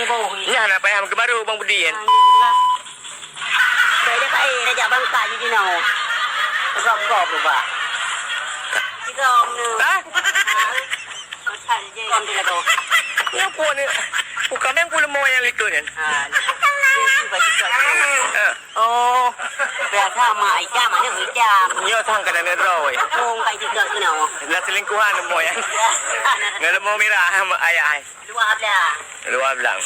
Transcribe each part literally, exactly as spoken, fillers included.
Nyan na payah meukeumaro Bang Budi kan. Bèk dia pai raja bangka jinoe. Gob-gob ubak. Tiga ni. Ha? Kau tak je. Kau ambil aku. Ya pun ni. Bukan main pun lemah yang likut kan. Ha. Dia suka juga. Ha. Oh. Biasa mak Ijam, mana Ijam? Nyo sang kena netro weh. Kong kai tiga kena. Lah selingkuhan lemah ya. Nggak lemah mirah ayah. Luar belang. Luar belang.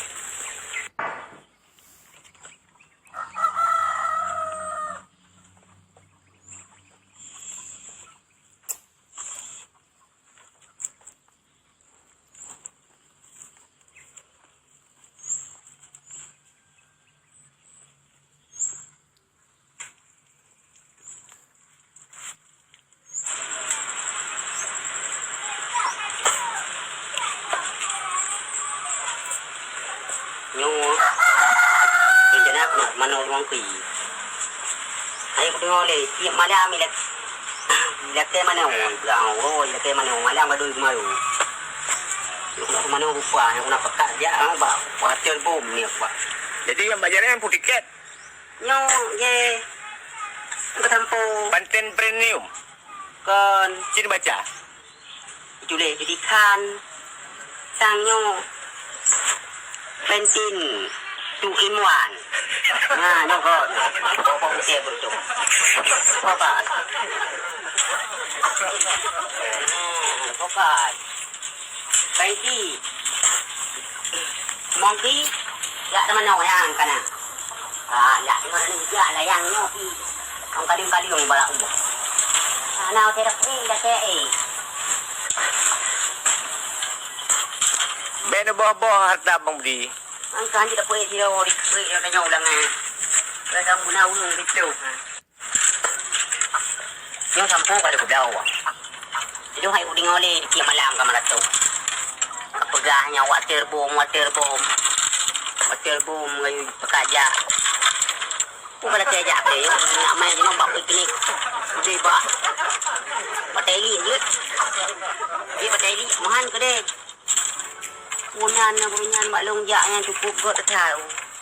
Nyoe, rencana aku nak manoe ruang pi. Hai, aku tengok leh, tiap malam ilak-, ilakèe manoe, budak orang, ilakèe manoe, malam gadoh keumaru. Aku nak manoe rupa, aku nak pekat jak, ha, bak, bak hotel bom ni, aku bak. Jadi, nyang bak jalan pun tiket? Nyoe, ye. Beutampô. Pantén premium. Kon. Cit baca. Jule jadi khan. Sang nyoe. Bensin. Two in one. Nah, nyoe kon. Bapak usia beruntung. Bapak. Hmm, bapak. Pengki. Mongki, jak teumanoe nyang kana. Ah, jak teumanoe jak lah nyang nyoe pi. Ong kalieng-kalieng bala umoe. Ana utai dak ni dak eh. Bèk neuboh-boh hareuta Bang Budi. Angka hanjeuet dapeuet sidroe dikeue nyoe tanyoe ulang eh. Rasa guna ureueng beutôi. Nyoe sampôh ka lheueh keubloe. Sidroe hai udeueng lé tiep malam ka meurato. Ka peugah nyoe water bom, water bom. Water bom, ayu peukajak. Peue ka lakèe jak até, nak main jinoe bak piknik. Di bak. Batèe li jeuet. Di batèe li, meuhan keudeh. Peue nyan, peue nyan bak lôn jak nyan cukôp gèt that.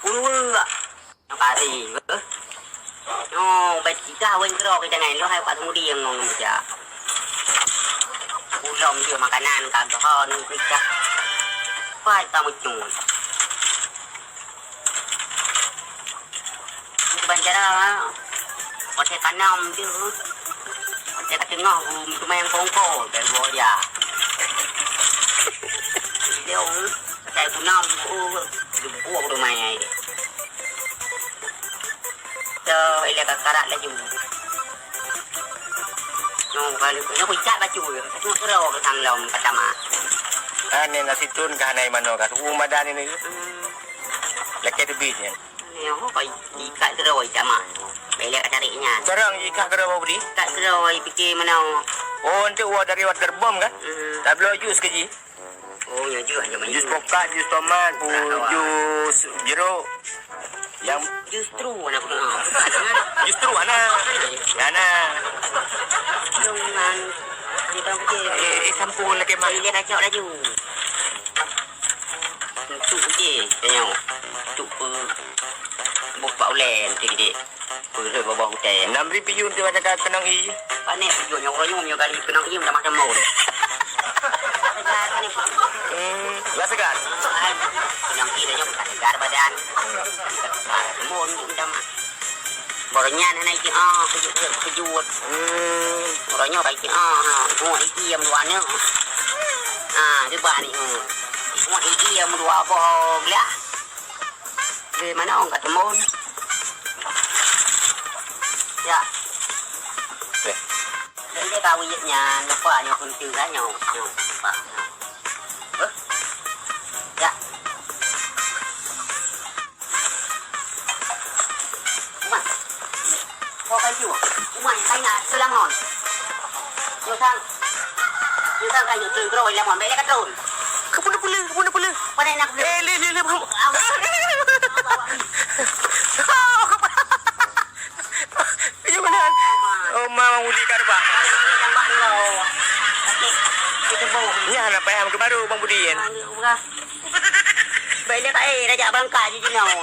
Ureueng. Nyoe kari, beuh. Nyoe, bèk cit kawén keudroe kita nyan, lôn hai pat keumudieng ngon meujak. Ulôn jeuet makanan ka geuhon, kita. Pat ka meucue. Kiban cara, watèe tanam jeuet. Watèe ka teungoh, teuma nyang kongko, dan boya. Dia, saya guna, oh, dia buah rumah ai. Teuh, ilèe ka karat laju. Nyoe kali, nyoe kuicat bacut. Nyoe keudroe keu sang lom ka tamah. Kan nyoe nasi tun ka hana manoe ka. Su madan ini. Hmm. Lakèe teubiet nyan. Nyoe ka ikat keudroe tamah. Ilèe ka cari nyan. Sekarang ikat keudroe Bang Budi? Ikat keudroe, pike manoe. Oh, untuk wah dari waterbomb kan? Hmm. Tabloe jus keu jih? Oh, nyoe jus, nyoe jus pokat, jus tomat, jus jeruk. Yang jus tru anak aku dengar. Jus tru anak. Anak. Dong, man. Anak aku je. Eh, eh, sampung lagi, Mak. Dia kacau laju. Untuk je, tengok. Untuk pe-, buka ulen, tu dia. Peue babah utai. Nam ri piyun tu ada ka keunong i. Panéh piyun nyang ureueng nyoe kali keunong i udah macam maun. Hmm, lah segar. Keunong i dah nyok segar badan. Maun udah mah. Baru nyan hana isi ah kejut kejut. Hmm. Baru nyok isi ah ha. Oh isi yang dua ni. Ah, dia bah ni. Oh isi yang dua boh gelah. Di mana orang kat Tembun? Ya. Eh. Jadi dia kawin nyan, lupa nyoe kunci kan nyoe. Nyoe, lupa. Huh? Ya. Umai. Kau kan tu. Umai, saya nak selamon. Nyoe sang. Nyoe sang kan nyoe, turun, turun, lamon. Baik, dia ka turun. Kebun pula, kebun pula. Pandai nak pula. Eh, le, le, le, bang. Au. Iya benar. Oh, Bang Budi Karba. Nampak dulu. Okey. Kita bawa. Nyan apa yang baru Bang Budi kan? Bang, dia urah. Ilée ka éh, rajak beurangkat jih jinoe.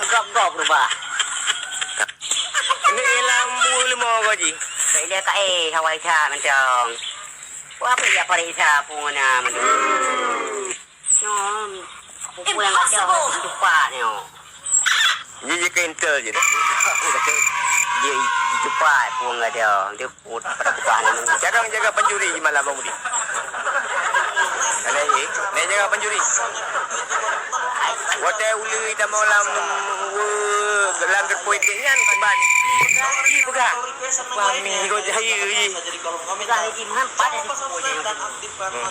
Gob-gob rubah. Ni lam leumo ko jih. Ilée ka éh, hawa Isa mantong. Wah, apa ya Farisa pun na mantong. Nyoe, apa yang ada, jumpa nyoe. Ji, ji keuintel ji. Ji, ji cepat pun ada. Dia pun pada tukang ni. Jaga, jaga pencuri di malam, Bang Budi. Alaihi, ni jaga pencuri. Watèe uleue tamong lam, lam geupôi nyan, ban. Ji peugah. Wah, mi go jahil ji. Peugah ji, meuhan pada di. Hmm.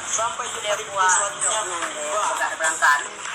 Sampai jumpa di video selanjutnya. Bye.